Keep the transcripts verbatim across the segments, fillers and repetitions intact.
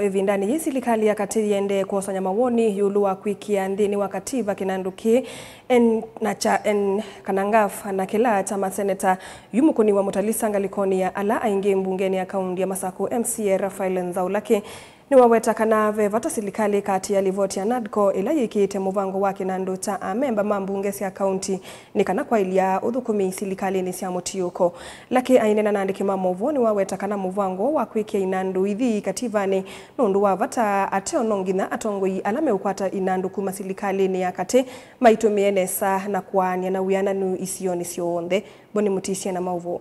Ĩvindanĩ yĩĩ, silikalĩ ya katĩ yĩendee kwosany'a mawoni ĩũlũ wa kwĩkĩa nthĩnĩ wa kativa kĩnandũ kĩĩ N na kya N kana ngaf na kĩla kya maseneta, yu mũkũni wa Mutalisa ngalĩkonĩ ya ala aingĩ mbungenĩ ya kaunti ya Masaku, M C A Raphael Nzaulaki, nĩwaweta kana ve vata silikalĩ ĩkaatĩĩa livoti ya NADCO ĩla yĩkĩĩte mũvango wa kĩnandũ kya amemba ma mbunge sya kaunti nĩ kana kwaĩlya ũthũkũmi silikalĩnĩ sya mũtiũko. Laki aineena na andĩki ma maũvoo nĩwaweta kana mũvango wa kwĩkĩa inandũ ithi kativanĩ nĩ ũndũ wa vata, ateo no nginya atongoi ala meũkwata inandũ kuma silikalĩnĩ ya katĩ maitũmĩe nesa na kwaanĩa na wĩananu isionĩ syonthe. Boni Mũtisye na maũvoo.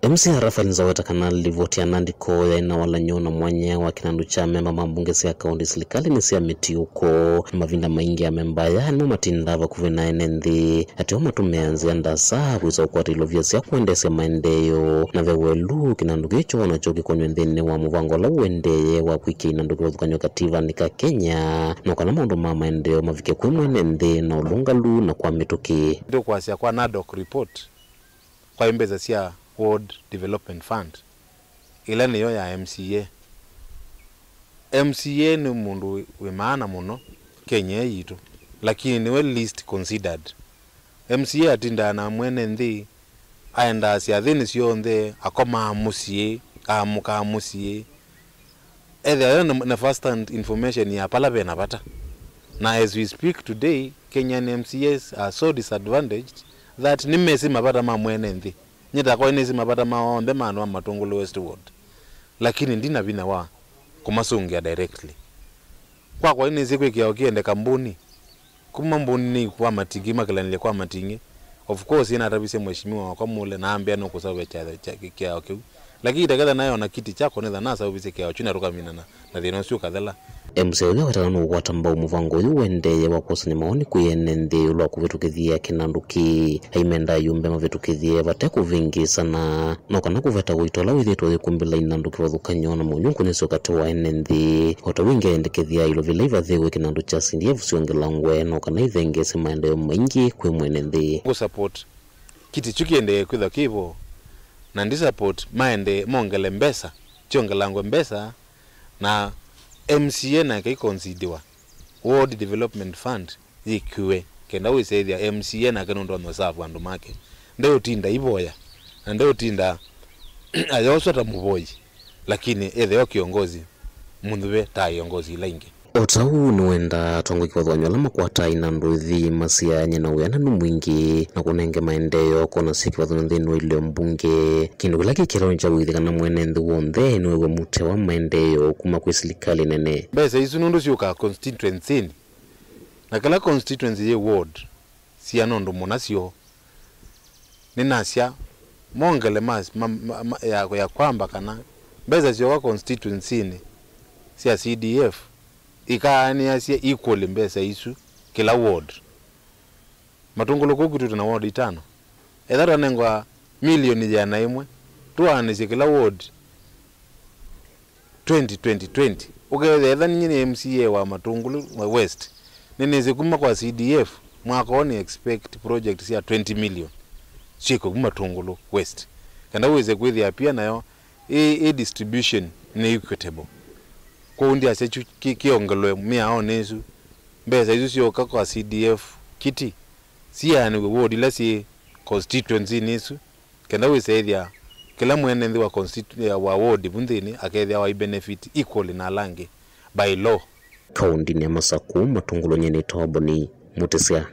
M C A Raphael Nzaweta kana livoti ya NADCO yaĩ na walany'o na mwanya wa kĩnandũ kya amemba ma mbunge sya kaunti silikalĩnĩ sya mĩtiũko. Na mavinda maingĩ amemba aya nĩmo matindaa vakuvĩ na ene nthĩ, ateo matũmĩaa nzĩa ndasa kwĩsa kũkwata ilovia sya kũendeesya maendeeo. Na ve welu, kĩnandũ kĩĩ kyoo nakyo kĩkonw'e nthĩnĩ wa mũvango ũla ũendee wa kwĩkĩa inandũ kĩvathũkany'o kativanĩ ka Kenya, no kana maũndũ ma maendeeo mavike kwĩ mwene nthĩ na ũlũngalu na kwa mĩtũkĩ. Nĩtũkwasya kwa NADCO report kwa mbesa sya Ward Development Fund, ĩla nĩyo ya M C A. M C A nĩ mũndũ wĩ, wĩ maana mũno Kenya yitũ, lakini nĩwe least considered. M C A atindaa na mwene nthĩ, aendaa syathĩnĩ syonthe, akomaa mũsyĩ, aamũkaa mũsyĩ. Ethĩawa na, na first hand information ya pala ve na vata. Na as we speak today, Kenyan M C As are so disadvantaged that nĩmesĩ mavata ma mwene nthĩ. Nyie takwa nĩsĩ mavata mao onthe ma andũ ma Matũngũlũ West Ward. Lakini ndina vinya wa kũmasũngĩa directly. Kwakwa nĩsĩ kwĩ kĩao kĩendeka Mbũni. Kuma Mbũni nĩ kwa Matingĩ, makĩlanĩlya kwa Matingĩ. Of course, natavisye mheshimiwa wakwa Mũle, na ambĩa nũkũseũvya kya, kya, kĩao kĩu. Lakini taketha nayo na kiti kyakwa, nĩtha naseũvisye kĩao kyu na tũkaminana na thĩna ũsu ũkathela. M C A ũyũ awetana nũũkwata mbau mũvango ũyũ ũendee wa kwosany'a mawoni kwĩ ene nthĩ ĩũlũ wa kũvĩtũkĩthya kĩnandũ kĩĩ. Aimenda ayumbe mavĩtũkĩthye vate kũvĩngĩĩsana, no kana kũveta ũito ũla wĩthĩĩtwe ũyĩkumbĩla inandũ kĩvathũkany'o na mũnyungunyĩsyo katĩ wa ene nthĩ. O ta wingĩ aendekethya ilovia ila ivathĩĩwe kĩnandũ kya C D F syongelangwe, no kana ithengeesye maendeeo maingĩ kwĩ mwene nthĩ. Ngũ support kiti kyu kĩendee kwĩthwa kĩvo, na ndi support maendee mongele mbesa, kyongelangwe mbesa, na M C A nake ikonsidiwa Ward Development Fund yĩkiwe, kenda wĩsethya M C A nake nũndũ wa masavu andũ make. Ndeũtinda ivoya, na ndeũtinda ayoswa ta mũvoi, lakini etheo kĩongozi mũnyuve ta iongozi ila ingĩ. O ta ũu, nĩwendaa atongoi kĩvathũkany'o ala makwataa inandũ ithi masiany'e na wĩananu mwingĩ na kũnenge maendeeo kona syĩ kĩvathũkany'o nthĩnĩ wa ilĩo mbunge, kĩndũ kĩla kĩ kĩtalo kya ũĩthya kana mwene nthĩ w'onthe nĩwew'a mũtĩ wa maendeeo kuma kwĩ silikalĩ nene. Mbesa isu nũndũ syũkaa constituency-nĩ, na kĩla constituency yĩ ward siana ũndũ mũna syo. Nĩnasya mongele ma, ma, ma, ma, ya, ya kwamba kana mbesa syoka constituency-nĩ sya C D F ikaanĩasye equally mbesa isu kĩla ward. Matũngũlũ kũu kwitũ twĩ na ward itano. Etha twanengwa milioni yĩana ĩmwe, tũaanĩsye kĩla ward twenty, twenty, twenty. Ũkethĩa etha ninyie nĩ M C A wa Matũngũlũ West, nĩnĩsĩ kuma kwa C D F mwaka ũũ nĩ expect project sya twenty million syĩkwe kuma Matũngũlũ West, kenda wĩse kwĩthĩa pia nayo ĩ, ĩ distribution nĩ equitable. Kwoou ndyasya kyu kĩ-, kĩongelwe mĩaonĩ ĩsu. Mbesa isu syoka kwa C D F kiti siaanĩw'e ward ila syĩ constituency-nĩ isu, kenda wĩsethya kĩla mwene nthĩ wa constitu-, ya, wa ward vu nthĩnĩ akethĩa wai benefit equally na ala angĩ by law. Kaũndĩnĩ ya Masaku, Matũngũlũ nyie nĩtawa Boni Mũtĩsya.